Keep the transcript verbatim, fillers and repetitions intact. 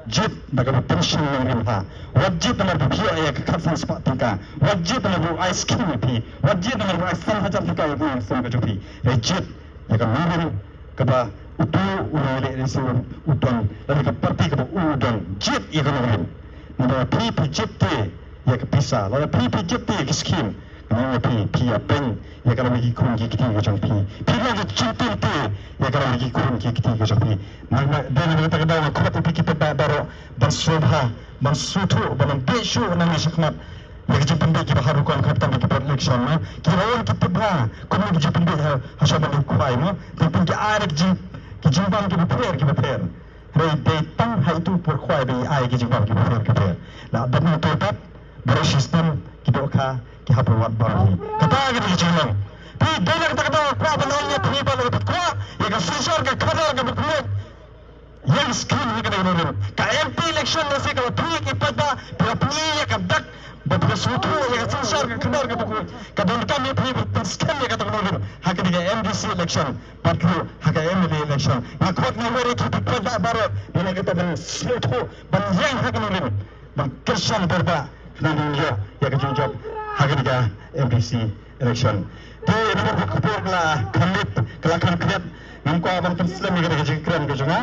Jied da kaba pension nongrim ha. Wat jied namar ba phi ïoh ïa ka khatsan spah tyngka. Wat jied namar ba u ai skim ïa phi. Wat jied namar ba u ai san hajar tyngka ïa ka nongrim ka jong phi. Hynrei jied ïa ka nongrim kaba uto u nongleh election u don, lane ka party kaba u don. Jied ïa ka nongrim. Namar phi phi jied te ïa ka pisa, lada phi phi jied te ïa ka skim, nga ong ïa phi, phi ïa pyn ïa ka lawei ki khun ki kti ka jong phi. Phi long ka jingtun te ïa ka lawei ki khun ki kti ka jong phi. Nang na, dei na kata ka daw nga khot ïa phi ki paidbah baroh ban sngewbha, ban sngewthuh, ban ym beh shuh nangne shakhmat ïa ka jingpynbeit kiba ha rukom, khamtam ki por election, mo. Ki wan ki paidbah kumno ki jingpynbeit ha, ha sha ban ïa khwai, mo. Te pyn ki ai ki jing, ki jingbam kiba pher kiba pher. Hynrei dei tang ha itu por khwai ba i ai ki jingbam kiba pher kiba pher. La dep nang to pat baroh shi snem ki dohkha ki hap ban wad bam hi. Kata ka dei ka jinglong. Phi dei na kata ka daw kwah ban ong ïa phi ba la kwah ïa ka synshar ka khadar kaba khuid. Ïa ka skim ïa ka dei ka nongrim. Ka M P election lehse ka la pynïaid ïa ki paidbah, phi la pynïaid ïa ka dak ba phi la sngewthuh ïa ka synshar ka khadar kaba khuid. Ka donkam ïa phi ban pynskhem ïa kata ka nongrim ha ka dei ka M D C election. Bad ruh ha ka M L A election. Nga khot nga wer ïa ki paidbah baroh, nga ong ïa kata ban sngewthuh, ban ïeng ha ka nongrim, ban kyrshan paidbah, khnang ban ïoh ïa ka jingjop ha ka dei ka M D C election. Te namar ba ka por ka la kham miet, ka la kham khriat, ngam kwah ban pynslem ïa ka dei ka jingkren ka jong nga.